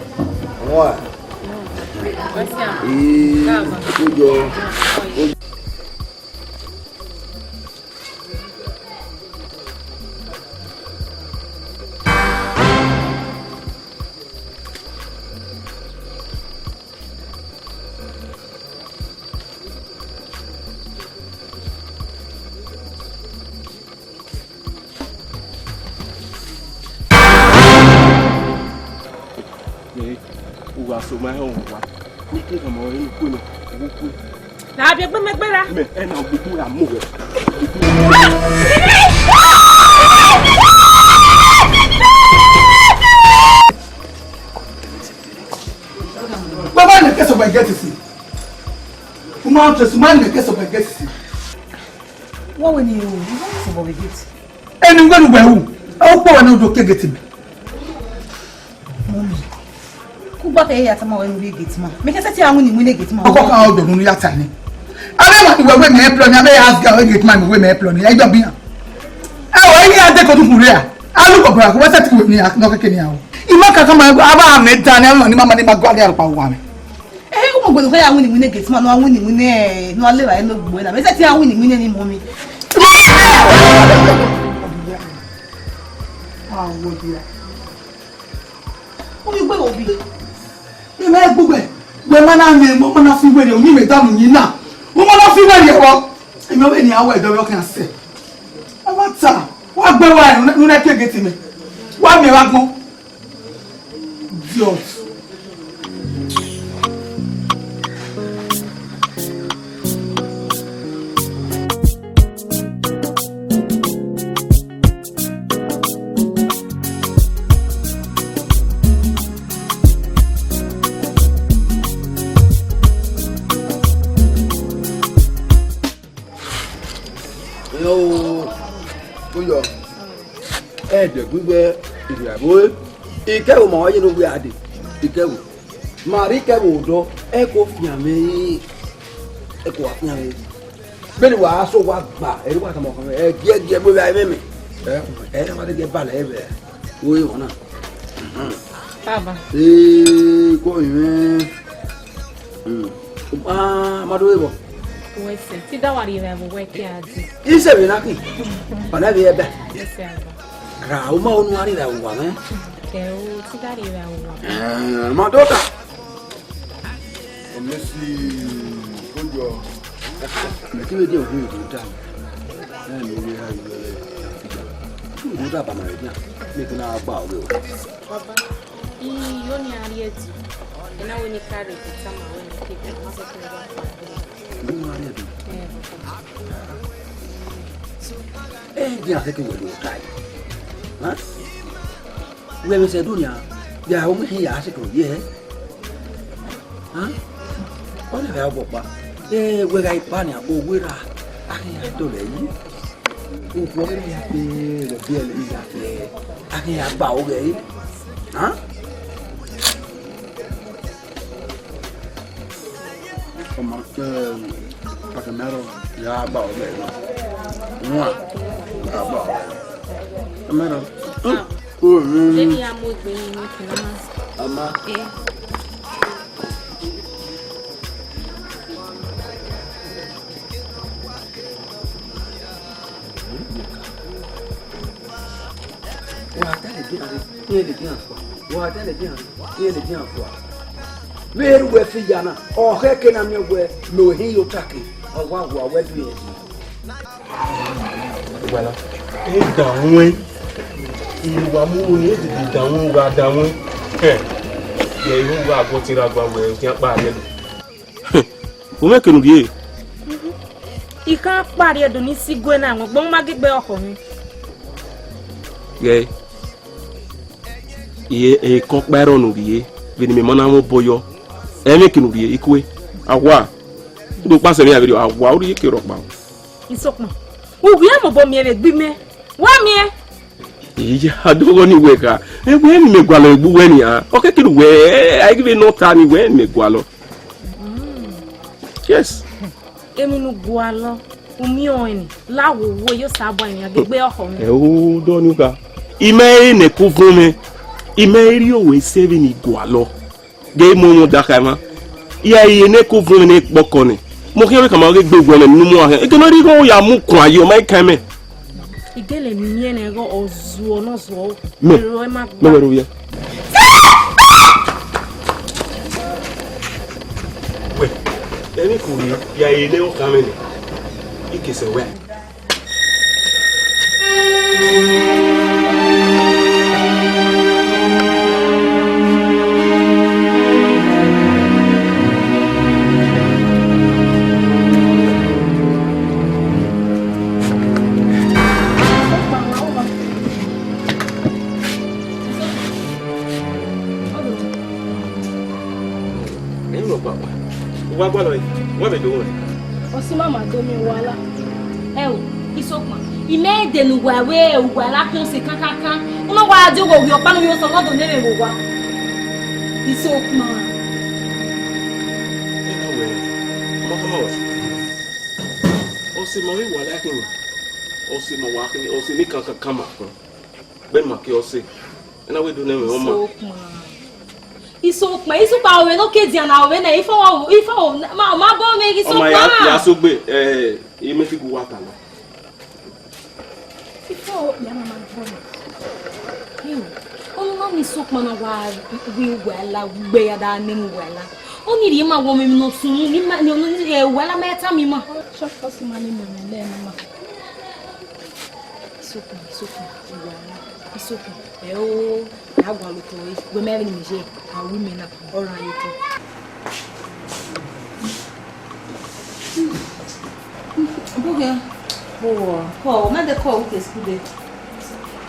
wọn a. Ee, kojọ. Ee, u gha so ma họn wa. Ne I ke khama ọre ne u kue nọ, u kue. Na biẹ egbe mẹ gbe ra. Mẹ, ẹ na gbogbo ra mu wẹ. Baba, na kẹsọ gba get isi. Uma just man na kẹsọ gba get isi. Wọ́n wẹ̀ ni o, wọ́n ti bọ̀ wẹ̀ gate. Ẹni wẹ́n wẹ̀ wù, ó pọ̀ wẹ̀ ní odò ké gate mi. Mọ́mí, kú gbọ́ tẹ̀ yẹ yàtọ̀ máa wẹ̀ ní gate ma. Mi kẹsẹ̀ tí àwọn ènìyàn ní gate ma. Ọkọ kan ọdọ nínú yàtọ̀ ni. Abẹ́ màá wẹ̀ wẹ̀ mẹ́ẹ́ plọ̀ ni, abẹ́ yà á gà wẹ̀ gate ma mi wẹ̀ mẹ́ẹ́ plọ̀ ni, ẹ jọ bí yàn. Ẹ wọ, ẹ yí adé kò tún kù rẹ̀ à. Alùpùpù àkùbọ́sẹ̀ ti wẹ̀ ni, àkùnà kékeré ni àwọn. Ìmọ̀ kankan máa ń gbọ́, abá àmì dání, àwọn ọ̀nà ní máa ma ní máa gbọ́ adé àlùpàá wà mí. Ẹ, ó Ugbẹn ne ọ ya winna iwinna gate man, ne ọ winna iwinna, ne ọ leva ẹre ne ogbe na. Mẹ sẹtin a winna iwinna ni mọ mi. Uyi gbe obi. Mẹ ma gbe ugbẹ. Wẹ ma na mẹ, mo ma na fi wẹrẹ, uyi mẹ damu yin na. Mo ma na fi wẹrẹ ẹvbo. Emi ọvbe ni a wẹ ẹdọ vbe ọkhan sẹ. Ẹ ma ta. Wa gbe wa ẹre, ne u na tie gate mẹ. Wa miẹn vbe agbọn. Idiot. Yo, Uyọ. Ẹdẹ gbígbẹ ìrìàwó. Ikẹwò ma wa ye ne uwu a dee. Ikẹwò. Ma rhie ikẹwò odọ, ẹ ko fian mwẹ. Ẹ ko wa fian mwẹ. Vbene wa so wa gba, ẹ wa tama ọkhan mwẹ, ẹ giẹ giẹ, vbe vbe a mwẹ mẹ. Ẹ, ẹ, wa de giẹ balẹ ẹ vbe. Wo e wọn na. Baba. Ee, ko mwẹ. Hmm. Ah, ma do vbọ. Wẹ sẹ, te I da wa rhie vbe ẹvbo wẹ ke a dee. Ise vbe na ki. Ọna vbe ẹbẹ. Ise agba. Ra, u ma onu a rhie vbe ẹvbo wa mwẹ. Kẹ o, te I da rhie vbe ẹvbo wa. Eh, ma do ta. Ọmesi, ojo. Mẹ ti vbe de ogun do ta. Ẹ, mi vbe ra iwe. Ogun da ba ma re dia. Mi ke na gba ọghe o. Baba, I yo ne a rhie ẹdẹ. Ena wẹ ne I ka rre vbe tama wẹ ne I ke ma sẹ kene wa kpa. Unu ma rhie ẹdẹ. Eh, baba. Eh, dia ke ke wẹ do ta. Ha? Wẹ vbe sẹ do nia, ya ho mu hin ya sẹ ko ye. Ha? Ọ na vbe a ọkpa. Eh, wẹ gha ikpa nia, owe ra, a ghi ya dọlọ yi. Ukpo ọghe ya kpe, wẹ biẹlẹ ya kpe, a ghi ya gba oghẹ yi. Ha? Ọma, eh, pàtàkì mẹ rọ, ya gba ọghẹ na. Wọn, ya gba ọghẹ. Mẹ rọ. Let me have more green milk, Mama. Ọma. Eh. Wa ta lẹ dian rre, iran lẹ dian fua. Wa ta lẹ dian rre, iran lẹ dian fua. Vbe erha uwẹ fi ya na, ọ khẹke na miẹn wẹ ne ohin ye otake, ọ wa wa wẹ do irẹn. Wala, e danmwẹ, I wa mu ru ni, e tete danmwẹ, u gha danmwẹ. Hẹ, yẹ I ru gha gu ọtẹn ra gba wẹ, u khian kpa rrie do. U mwẹ kene u rhie? I khian kpa rrie do ne I si gue na, ẹmwẹ ọgbọ ma gie gbe ọkhọ mwẹ. Ghẹ, I ekọn kpa ẹrọ ne u rhie, vbene imẹ ma na mwẹ obọ yọ. Ẹmwẹ kene u rhie, I kue. Awa, u do kpa sẹ emwi iran vberriọ, awa, u rhie ke rhọkpa. Isokpan, u ghi ya mobọ miẹn vbe egbe imẹ, wa miẹn. Iya, adoghọ ni wẹ kha. Ẹ wẹ ne imẹ gualọ egbe uwẹ nian. Ọ kẹkẹ ne uwẹ, ẹ, a i ghi vbe nọ ta ni wẹ ne imẹ gualọ. Yes. Emwi ne u gualọ, u miẹn ọnrẹn ni, la wo wo, yo sa bọ emwi a gbe ọkhọ mwẹ. Ẹ o, dọ ni u kha. Imẹ ẹre ne ẹko vuọn mwẹ, imẹ ẹre rhie owẹ sẹ vbene I gualọ. Ghe mu ọmọ da kha emwa. Iran ye ne ẹko vuọn mwẹ ne kpọkọ nẹ. Mo khian vbe kama ghe gbe wẹ ne mu a hẹ. Eke ne ọ rhie igho ya mu kuan ye, ọ ma i kan mẹ. I gele miẹn ne ẹghẹ ọ zuọ ne ọ zuọ. Mẹ, ero ẹ ma mẹ gba. Wẹ ro ye. Wẹ, ẹmwẹ ko rhie, ya ye ne ọ kan mẹ nẹ. I ke sẹ wẹ. Ẹ rọ papa, u wa gualọ ẹe, wẹ vbe do ruẹ. Ọse ima ma do miẹn uwa la. Ẹ o, Isokpan, imẹ de ne uwa wẹ uwa la khian ọse kankankan. U na wa die owa ovbi ọkpa ne u ye osẹ, ọ na do ne emwi vbe owa. Isokpan. Ẹ na wẹ, ọmọ kama wẹ. Ọse ma vbe uwa la khian. Ọse ma wa khian, ọse ne kankankan ma khian. Gbe ma ke ọse. Ena wẹ do ne ẹmwẹ ọma. Isokpan. Isokpan, Isokpan, ovbe ne ọ ke dian na, ovbe nẹ, ifo, ifo, ma, ma bọ mwẹ, Ọ ma ya, Isokpan. Ya sogbe, eh, imẹ fi gu wa ta nọ. Ifo, ya ma ma bọ mwẹ. Hmm. Ọmọ ma ni Isokpan na wa wi wala, gbe ya da ne mu wala. Ọ ni rhie ma wọ mwẹ ne ọ sunu, ni ma, ni, ni, eh, wala ma ya ta mi ma. Ọ sọ, ọ sọ ma ni mẹ mwẹ lẹ ne ma. Isokun, Isokun, Isokun, ẹ o, a gualọ otọ re, wẹ mẹ vbe ne imẹ ye, a ru imẹ na, ọ rhan ye otọ. Bughe, bughe, kọ, ọ ma de kọ, u ke school de.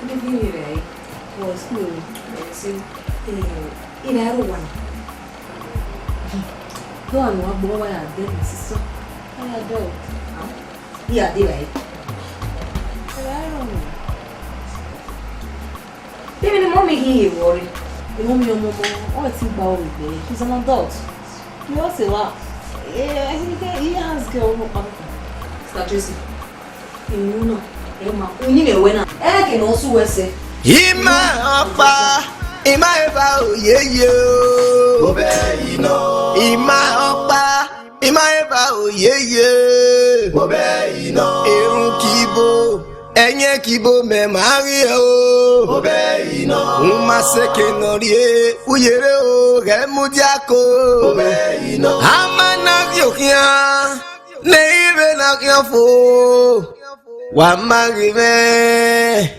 Ni bi ni rẹ, kọ school, ẹ, si, ẹ, ira ro wa. Do anu agbo wa ya de, sister. Wa ya de o. Iran deghẹ ẹre. Ẹre I rọnmwẹ. Vbene mummy ghi ye vbọ rre, mummy ọmọ, ọ ti gba aro vbe egbe, she's an adult. You also laugh. Eh, I think he has girl no problem. Sister Tracy, unu na, ẹ ma, uyinmwẹ wẹ na. Ẹ ke ne ọ su wẹ sẹ. Ima ọkpa, ima eva oyeye o. Obẹ ina. Ima ọkpa, ima eva oyeye. Obẹ ina. Erhunmwu kibo, ẹyẹn kibo mẹ ma ghi o. Obẹ ina. U ma sẹ eke ne ọ rhie, u yerre o, ghẹ mudia ko. Obẹ ina. A ma na ghi okhian, ne I vbe na khian fo. Wa ma ghi mwẹ,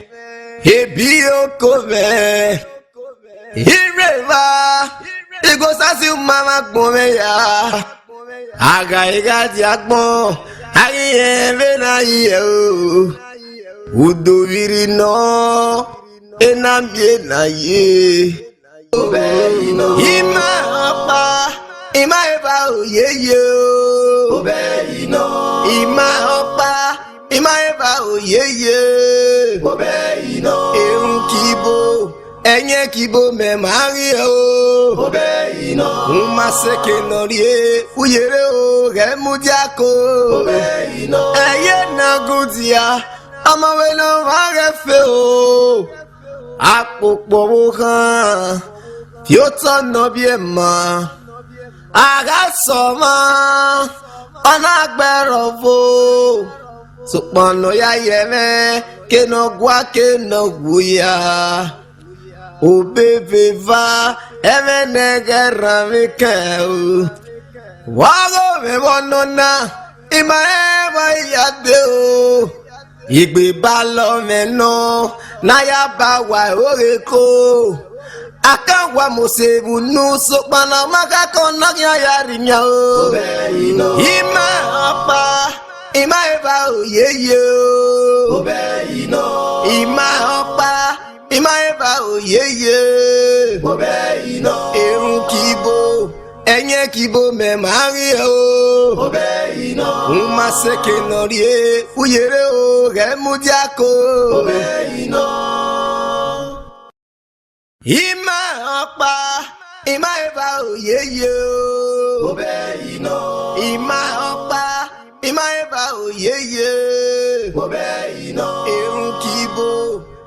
ebi oko mwẹ. Ireva, I go sa si uma vbe agbọn mwẹ ya. A gha i gha dia agbọn, a ghi rẹn vbene a ye o. Udo vbe rre nọ, ena miẹn ena ye. Ima ọkpa, ima eva oyeye o. Ima ọkpa, ima eva oyeye. Erhunmwu kibo, ẹyẹn kibo mẹ ma ghi o. U ma sẹ eke ne ọ rhie, u yerre o, ghẹ mudia ko. Ẹyẹ na gu dia, ọmọ vbe ne ọmwa ghẹ fe o. Akpokpo ọvbokhan, fi otọ ne ọ biẹ ma. A gha sẹ ọmwa, ọ na gbe ẹre ọvo. Sokpan ne ọ ya ye mwẹ, ke ne ọ gua, ke ne ọ wu ya. Obeveva, ẹmwẹ ne ẹghẹ rran mwẹ kẹ o. Wa gho mwẹ vbe ọnọna, I ma rẹn vbe a ya dee o. Egbe balọ mwẹ nọ, ne a ya ba wa ẹre oghe ko. A kan wa mose vbe unu, sokpan ne a ma gha kọn ne a khian ya rre imian o. Ima ọkpa, ima eva oyeye o. Ima ọkpa, ima eva oyeye. Erhunmwu kibo, ẹyẹn kibo mẹ ma ghi o. U ma sẹ eke ne ọ rhie, u yerre o, ghẹ mudia ko. Ima ọkpa, ima eva oyeye o. Ima ọkpa, ima eva oyeye. Erhunmwu kibo,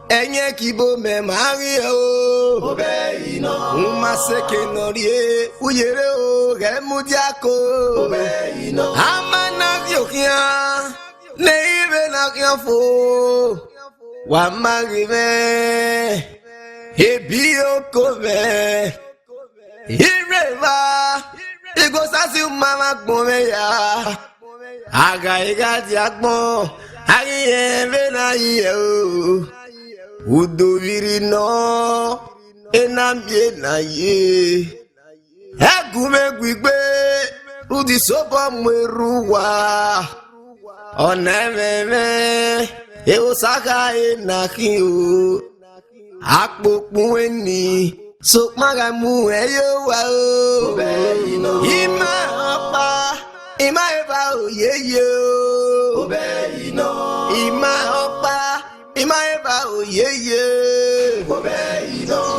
ẹyẹn kibo mẹ ma ghi o. U ma sẹ eke ne ọ rhie, u yerre o, ghẹ mudia ko. A ma na ghi okhian, ne I vbe na khian fo. Wa ma ghi mwẹ, ebi oko mwẹ. Ireva, I go sa si uma vbe agbọn mwẹ ya. A gha i gha dia agbọn, a ghi rẹn vbene a ye o. Udo vbe rre nọ, ena miẹn ena ye. Ẹgu mwẹ gu igbe, rhunmwuda isobọ mu erha uwa. Ọna ẹmwẹ mwẹ, Ehosa kha re ne a khin o. Akpokpo ẹni, sokpan gha mu ẹre ye owa o. Ima ọkpa, ima eva oyeye o. Ima ọkpa, ima eva oyeye.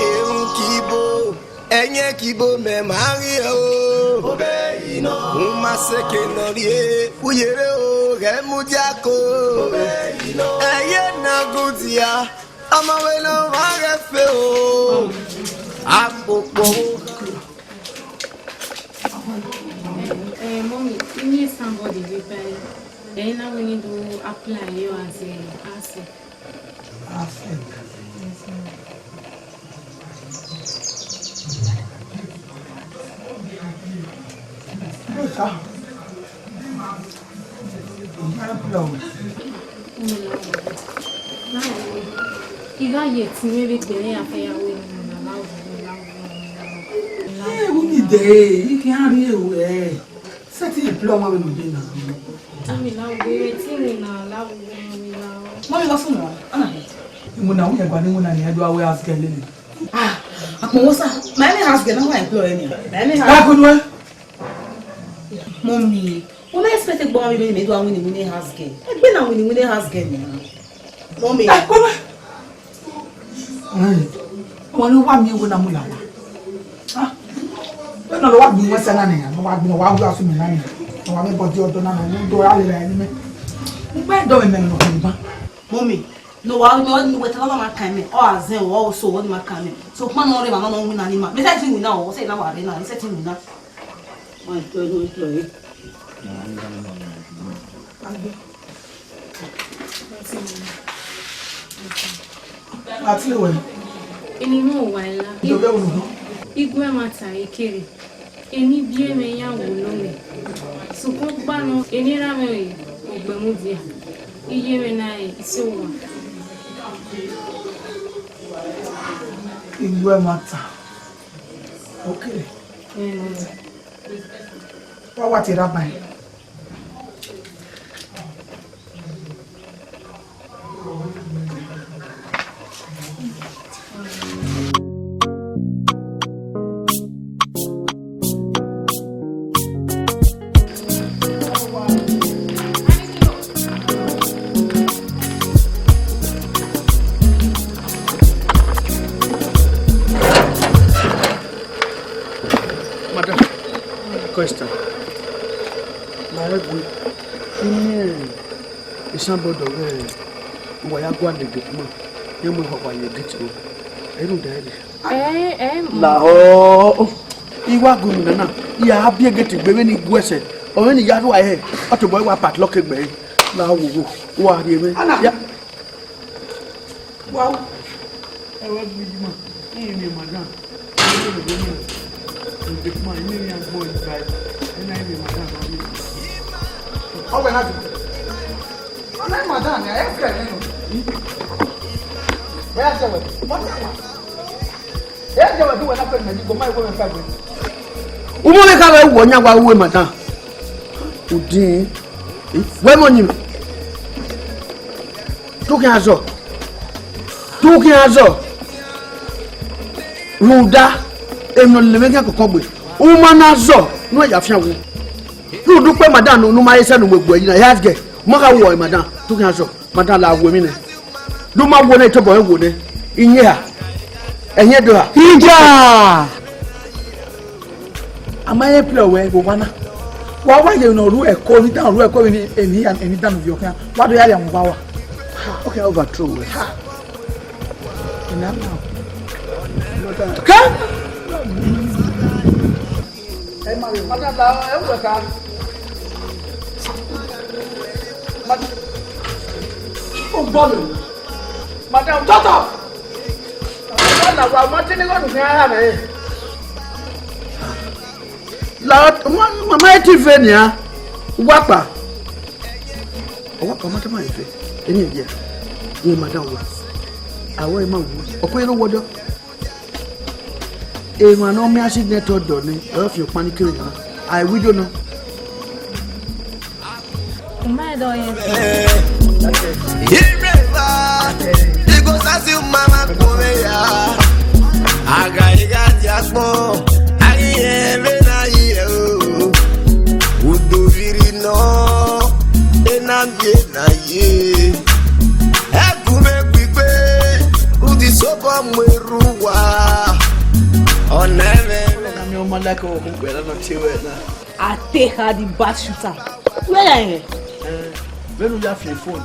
Erhunmwu kibo, ẹyẹn kibo mẹ ma ghi o. U ma sẹ eke ne ọ rhie, u yerre o, ghẹ mudia ko. Ẹyẹ na gu dia, ọmọ vbe ne ọmwa ghẹ fe o. Akpokpo. Somebody reply. Then I will need to apply you as a asset. Asset. Yes, sir. I gha ye ẹtin mwẹ vbe egbe ne a fẹ ya wẹ ne a la wu, la wu, la wu. Ẹ, u ni dẹ, I khian rhie ruẹ. Sẹtin employ ọmọ vbene u ye na. Mọmi, la wu, ẹtin mwẹ na la wu, mọmi, la wu. Mọmi, lọ sunu, ana. Iwinna, u yẹn gualọ iwinna ne a do ru house girl lele. Ah, akpọnmwẹ Osa, ma ẹ ne house girl na wa employ ẹre nia. Ma ẹ ne house. Mọmi, u na expect egbe ọmọ vbe mẹ do winna winna house girl. Egbe na winna winna house girl nia. Mọmi. Ẹ, kọ mẹ. Ẹ, ọmọ ne wa miẹn wẹ na mu la wa. Ah, wẹ nọ wa gbin wẹ sẹ na nia, nọ wa gbin, wa wu asu mi na nia. Nọ wa mẹ body ọdọ na, nọ wa do a lele ẹre mẹ. Mo gbẹ dọ mẹ mẹ nọ khin ba. Mọmi, nọ wa, nọ ni wẹ ta na ma kan mẹ. Ọ a zẹ, ọ so, ọ ni ma kan mẹ. So, kpọnmwẹ ne ọ rre emwa na nọ winna ni ma. Mẹ sẹtin winna o, ọ sẹ na wa rre na, mẹ sẹtin winna. Wa employ, no employ. Ati wẹ. Eni mwẹ uwa la. Ido vbe unu. Igue ẹmwata ekere. Eni biẹ mwẹ iran wolo mwẹ. Sokpan ọkpa nọ, eni erha mwẹ ọre Ọgbẹmudia. Iye mwẹ na re Isowa. Igue ẹmwata. Okay. Wa wa tie ra ban. Madam, question. La ẹgue, I miẹn esan bọdọ ghẹ uwa ya gualọ gate man, iran mu ekhọkpa ye gate ro. Ẹ i rhunmwuda ẹre. Ẹ, ẹ, mm. Lahọ, I wa gu emwi nana, I gha biẹ gate gbe vbene I gu ẹsẹ, ọ vbene I ya rhua ẹre, ọ tobọ I wa padlock egbe ẹre. Lahọ, wo, wo, wa rhie mwẹ. Ana. Ya. Wow. Ẹ wẹ gbe ijima, I miẹn madam. Ẹ wẹ gbe ijima, I miẹn iran gbọ igba, ẹ na I miẹn madam na miẹn. Ọ wẹ na ju. Ọ na madam, ẹ fẹ nẹ nọ. Ẹ ya sẹ wẹ, madam. Ẹ jẹ wẹ du wẹ na fẹ mẹ ni, go ma wẹ mẹ fẹ wẹ. Umo ne ka vbe wọ yan wa ru madam. Udin, wẹ mọ yin mẹ. Tukhian zọ. Tukhian zọ. Rhunmwuda, emwi ne ọ lele mwẹ khian kọkọ gbe. U ma na zọ, ne u ya fian wu. Rhunmwuda ukpẹ madam ne u ma he sẹ ne u mu egbe yi na, ya gẹ. U ma gha wọ madam, tukhian zọ. Madam, la wu emwi nẹ. Ne u ma wu nẹ, tobọ rẹn wu nẹ. Iye ha. Ẹhiẹn do ha. Ija! A ma he play wẹ vbe owa na. Wa wa ye ne ọ ru ẹko, emwi dan ru ẹko, emwi, emwi, emwi dan vbe ọkhan. Wa do ya rhie ọmwa uwa wa. Okay, overthrow wẹ. Ha. Ina na. Ke? Ẹ ma rẹ, madam, la ẹ wẹ ka. Madam. O gbọ lo. Madam, tọtọ. Madam, la wa ma tini gọnu ni ara rẹ. La, ma, ma, ma ti ve nia. Wa pa. Ọ wa pa, madam, ma ve. Eni ye. Ye madam wa. Awọ ẹ ma wu. Ọkọ ẹ lọ wọdọ. Emwa ne ọ miẹn accident ọdọ nẹ, ọ rọ fi ọkpa ni kere emwa. A i wi do nọ. U ma do ye. Ireva, igo sasi mama kove ya. Aga iga ti akpọ, a ghi hẹ vbe na yi ẹ o. Udu viri nọ, ena miẹn na ye. Ẹgumẹ gbigbe, u ti sobọ mu erhu uwa. Ọna ẹmwẹ. Ọna miẹn ọma like ọvbokhan ugbẹn na nọ tie ruẹ na. I take her the bad shooter. Where are you? Eh, vbene u ya fian phone,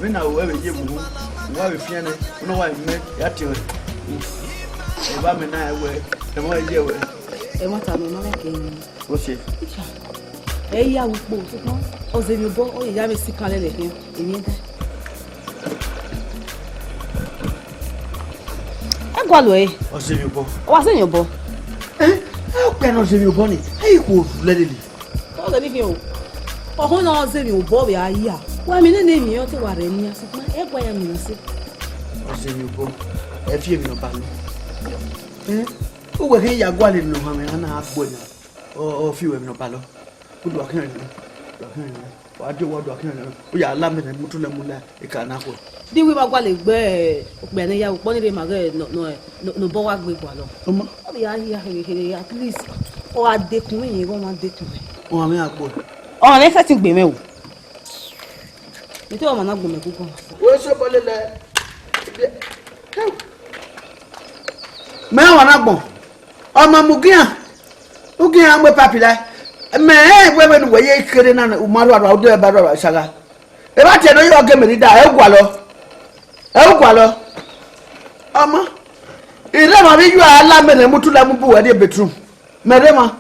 vbene a ru ẹvbo ye mu, u wa vbe fian nẹ, u na wa mẹ ya tie ruẹ. Eva mẹ na wẹ, ẹmwẹ ye wẹ. Ẹ ma ta mẹ, ma like ẹre. What's it? Icha. Ẹ i ya ru ukpo, sokpan ọ zẹ emwi obọ, ọ ye ya vbe si kan lele khian, emwi ẹdẹ. Ẹ gualọ ẹre. Ọ zẹ emwi obọ. Ọ wa zẹ emwi obọ. Ẹ, ẹ, okpia ne ọ zẹ emwi obọ ni, ẹ i khuo lẹ lele. Ọ zẹ ni khian o. Ọhọn na ọ zẹ emwi obọ vbe a ya. Wa miẹn nene emwi ọ te wa rẹ nian, sokpan ẹ gua ya miẹn na sẹ. Ọ zẹ emwi obọ, ẹ fi emwi ne ọ ba nẹ. Ẹ, uwẹ khin ya gualọ ne ohanmwẹ na gha gbuẹ na. Ọ, ọ fi uwẹ emwi ne ọ ba lọ. U do akhian nẹ, u do akhian nẹ. Wa de owa, u do akhian nẹ. U ya la mẹ nẹ, mutu nẹ mu la, eka na khuẹ. De iwe wa gualọ gbe okpia ne ya ukpọ ni rre ma ghẹ nọ, nọ, nọ, nọ obọ wa gbe gualọ. Ọmọ. Ọ ya hia here here, at least ọ gha dekun mwẹ, iyẹn ọ ma dekun mwẹ. Ọmọ mwẹ a gbe. Ọmọ mwẹ sẹtin gbe mwẹ o. Mẹ te ọmọ na gbe mwẹ gugu. Wẹ sẹ obọ lele. Mẹ ọmọ na gbọn. Ọmọ mu ugian, ugian mu papi la. Mẹ rẹn wẹ vbene uwẹ ye kherhe na, u ma rua rua, u deghẹ ba rua rua shagha. Evba tie ne ọ ye ọghe mẹ rhie da, ẹ gualọ, ẹ gualọ. Ọmọ, irẹn ma vbe yu a la mẹ ne mutu la mu bu uwẹ rrie bedroom. Mẹ rre emwa.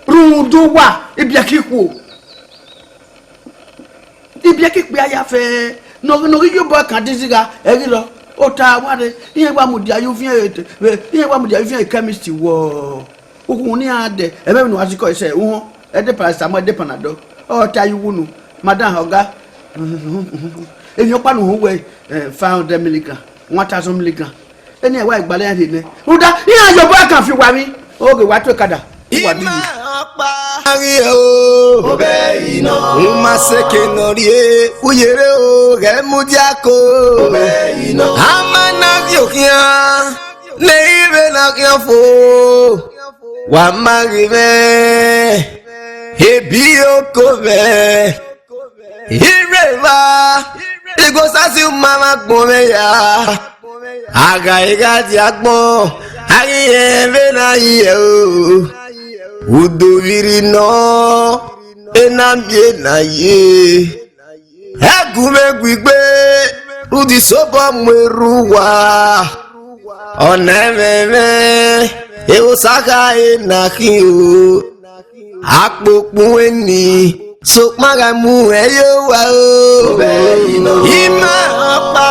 Rhunmwuda uwa, ibiẹka ikhuo. Ibiẹka ikpia ya fẹ, ne ọ ghi, ne ọ ghi ye obọ kan dizigha, ẹ ghi rrọọ. Ota wa rre, iran wa mudia ye uviẹn, vbe, iran wa mudia ye uviẹn chemist wọ. Ukhunmwu ne iran dẹ, ẹmwẹ vbene uwa sikọ sẹ, uhọn, ẹ de paracetamol, ẹ de panadol. Ọ ta ye uwu unu, madam, ọga, emwi ọkpa ne uhunmwu wẹ, eh, five hundred milligram, one thousand milligram. Eni ẹ wa gbalẹ rẹn rhe nẹ. Rhunmwuda, iran ye obọ kan fi uwa emwi, oghe wa tu ekada. Uwa di yi. Ima ọkpa. Aghi o. Obẹ inọ. Uma seke nọ rrie, uyere o, ghẹ mudia ko. Obẹ inọ. A ma na ghi okhian, ne ivbe na khian fo. Wa ma ghi mwẹ, ebi oko mwẹ. Ire evba, I go sa si uma vbe agbọn mwẹ ya. A gha i gha dia agbọn, a ghi rẹn vbene a ye o. Udo vbe irhi nọ, ena miẹn na ye. Ẹgu mwẹ gu igbe, rhunmwuda isobọ mu erha uwa. Ọna ẹmwẹ mwẹ, eho sa kha ena khin o. Akpokpun eni, sokpan gha mu ẹn ye owa o. Ima ọkpa,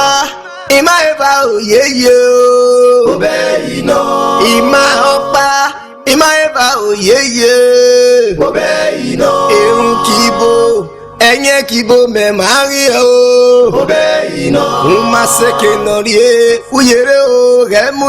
ima eva oyeye o. Ima ọkpa, ima eva oyeye. Erhunmwu kibo, ẹyẹn kibo mẹ ma ghi o. Uma seke nọ rrie, uyere o, ghẹ mu